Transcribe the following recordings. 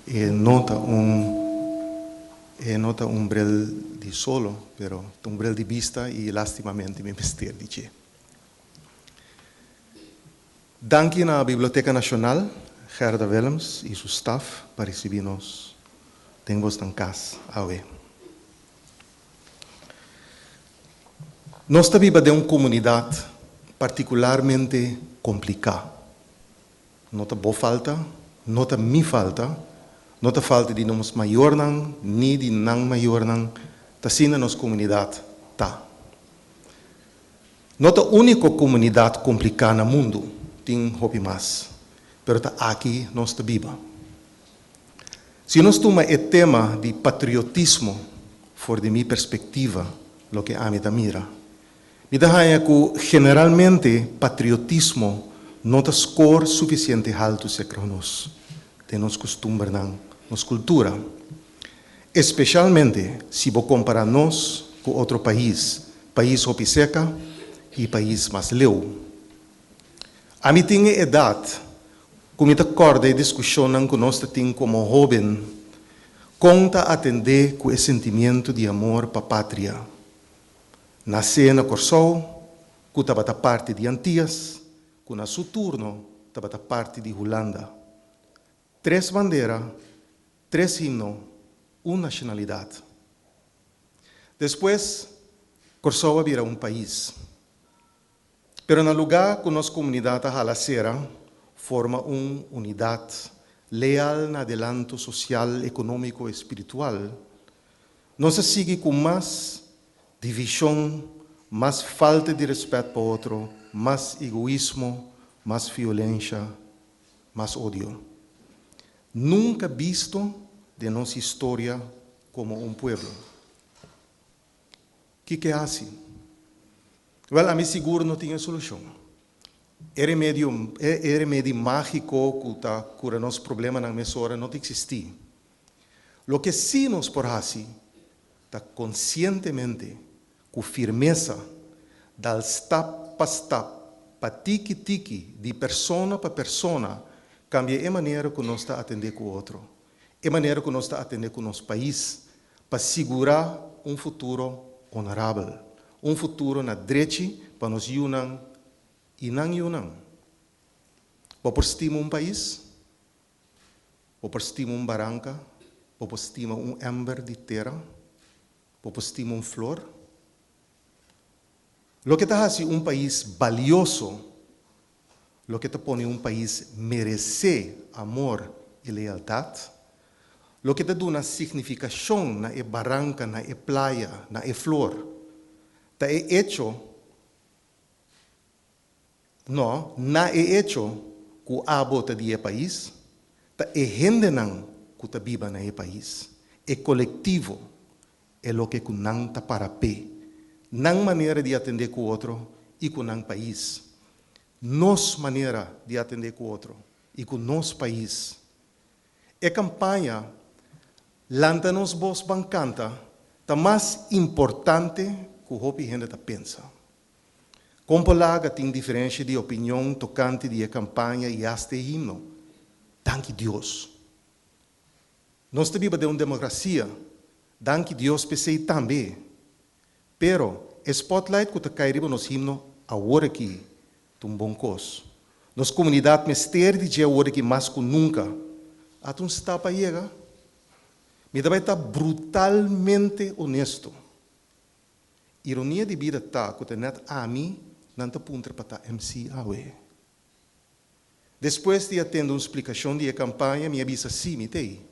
E no ta un e no ta un bril di solo, pero ta un bril di bista i lastimamente mi mester di dje. Danki na Biblioteka Nashonal, Gerda Willems i su staf pa risibí nos den bosnan kas awe. Nos ta biba den un komunidat partikularmente kompliká. No ta bo falta, no ta mi falta, no ta falta di nos mayornan ni di nan mayornan, ta asina nos komunidat ta. No ta úniko komunidat kompliká na mundu, tin hopi mas, pero ta aki nos ta biba. Si nos tuma e tema di patriotismo for di mi perspektiva, loke ami ta mira, Mi ta haña ku generalmente patriotismo no ta skor sufisiente haltu sekro nos den nos kustumbernan, nos kultura. Espeshalmente si bo kompará nos ku otro pais, pais hopi seka i pais mas leu. Ami tin e edat ku mi ta kòrda e diskushonnan ku nos ta tin komo hóben kon ta atendé ku e sentimiento di amor pa patria. Nasé na Kòrsou, ku tabata parti di Antias, ku na su turno tabata parti di Hulanda. Tres bandera, tres himno, un nashonalidat. Despues, Kòrsou a bira un pais. Pero na lugá ku nos komunidat a hala sera, forma un unidat leal na adelanto sosial, ekonómiko i spiritual, nos a sigui ku mas divishon, mas falta di rèspèt pa otro, mas egoismo, mas violensha, mas odio. Nunka bisto den nos historia komo un pueblo. Kiko e hasi? Wèl, ami sigur no tin e solushon. E remedio, e remedi mágiko ku ta kura nos problemanan mesora no ta eksistí. Loke sí nos por hasi ta konsientemente, ku firmesa, dal stap pa stap, pa tiki tiki, di persona pa persona, kambia e manera ku nos ta atendé ku otro, e manera ku nos ta atendé ku nos pais, pa sigurá un futuro onorabel, un futuro na drechi pa nos yunan i nan yunan. Bo por stima un pais? Bo por stima un baranka? Bo por stima un èmber di tera? Bo por stima un flor? Loke ta hasi un pais balioso, loke ta pone un pais meresé amor i lealtat, loke ta duna signifikashon na e baranka, na e playa, na e flor, ta e echo No, na e echo ku abo ta di e pais, ta e hendenan ku ta biba na e pais, e kolektivo, e loke ku nan ta para p'e, nan manera di atendé ku otro i ku nan pais, nos manera di atendé ku otro i ku nos pais. E kampaña Lanta Nos Bos Ban Kanta ta mas importante ku hopi hende ta pensa. Kon por laga tin diferensha di opinion tokante di e kampaña i asta e himno? Danki Dios! Nos ta biba den un demokrasia, danki Dios p'esei tambe. Pero, e spotlight ku ta kai riba nos himno awor aki ta un bon kos. Nos komunidat mester di dje awor aki mas ku nunka. Ata un stap a yega? Mi ta bai ta brutalmente onesto. Ironia di bida ta ku ta nèt ami nan ta puntra pa ta MC awe. Despues di a tende un splikashon di e kampaña mi a bisa sí, mi t'ei.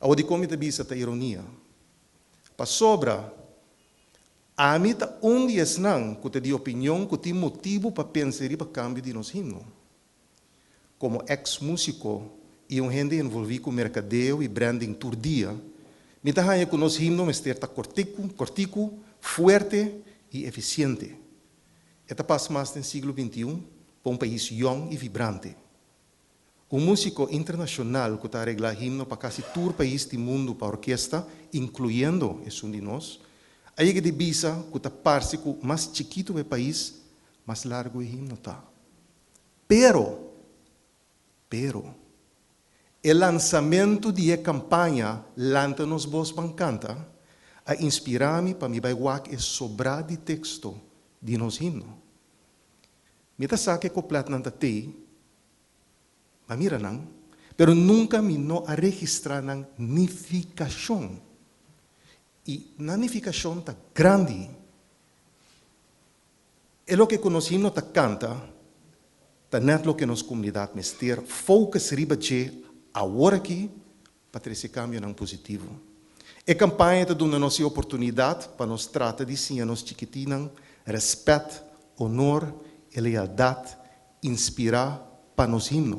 Awor dikon mi ta bisa ta ironia? Pasobra ami ta un di esnan ku ta di opinion ku tin motibu pa pensa riba kambio di nos himno. Komo eks músiko i un hende envolví ku merkadeo i branding tur dia, mi ta haña ku nos himno mester ta kortiku, kortiku, fuerte i efisiente. E ta pas mas den siglo bintiun pa un pais yòn i vibrante. Un músiko internashonal ku ta areglá himno pa kasi tur pais di mundu pa orkesta, inkluyendo esun di nos, a yega di bisa ku ta parse ku mas chikitu e pais, mas largu e himno ta. Pero, pero, E lansamentu di e kampaña Lanta Nos Bos Ban Kanta a inspirá mi pa mi bai wak e sobrá di teksto di nos himno. Mi ta sa ku e koplètnan ta tei, m'a mira nan, pero nunka mi no a registrá nan nifikashon. I nan nifikashon ta grandi. E loke ku nos himno ta kanta ta nèt loke nos komunidat mester focus riba dje awor aki pa trese kambionan positivo. E kampaña ta duna nos e oportunidat pa nos trata di siña nos chikitinnan rèspèt, onor i lealdat inspirá pa nos himno.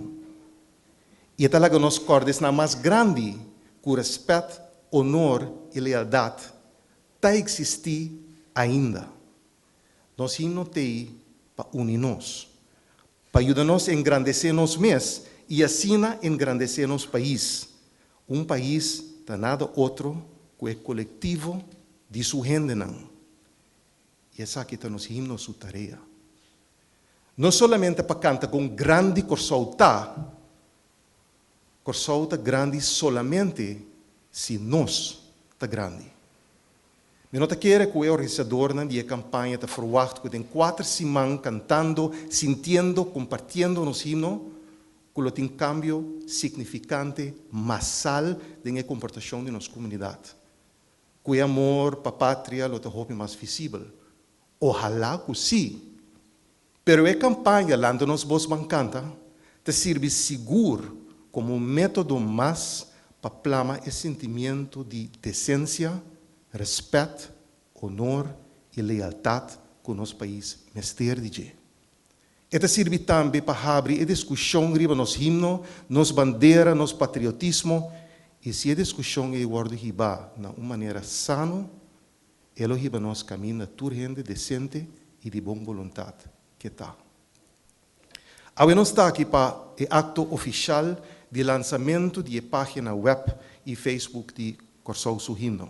I e ta laga nos kòrda esnan mas grandi ku rèspèt, onor i lealdat ta eksistí ainda. Nos himno t'ei pa uni nos, pa yuda nos engrandesé nos mes i asina engrandesé nos pais. Un pais ta nada otro ku e kolektivo di su hendenan. I esaki ta nos himno su tarea. No solamente pa kanta kon grandi Kòrsou ta, Kòrsou ta grandi solamente si nos ta grandi. Mi no ta kere ku e organisadornan di e kampaña ta ferwagt ku den kuater siman kantando, sintiendo, kompartiendo nos himno, ku lo tin kambio signifikante masal den e komportashon di nos komunidat. Ku e amor pa patria lo ta hopi mas visibel. Ohalá ku sí! Pero e kampaña Lanta Nos Bos Ban Kanta ta sirbi sigur komo un método mas pa plama e sentimiento di desensia, rèspèt, onor i lealtat ku nos pais mester di dje. E ta sirbi tambe pa habri e diskushon riba nos himno, nos bandera, nos patriotismo i si e diskushon ei wòrdu hibá na un manera sano, E lo hiba nos kaminda tur hende desente i di bon boluntat ke ta. Awe nos ta aki pa e akto ofishal di lansamentu di e página wèp i Facebook di Kòrsou Su Himno.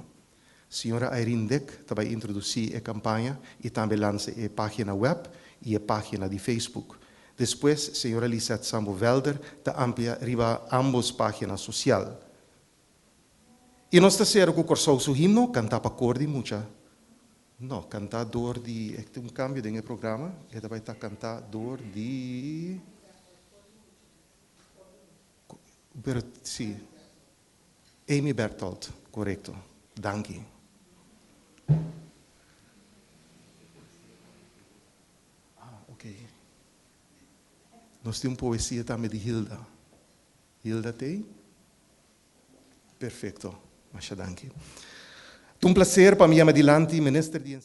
Señora Irene Dick ta bai introdusí e kampaña i tambe lansa e página wèp i e página di Facebook. Despues señora Lisette Sambo Velder ta amplia riba ámbos página sosial. I nos ta sera ku Kòrsou su himno kantá pa kor di mucha. No, kantá dor di, e tin un kambio den e programa, e ta bai ta kantá dor di, pero si, Amy Berthold, korekto, danki. Ah, oké. Nos tin un poesia tambe di Hilda. Hilda t'ei? Perfecto. Masha danki. Ta un placer pa mi yama dilanti Minister di Enseñansa.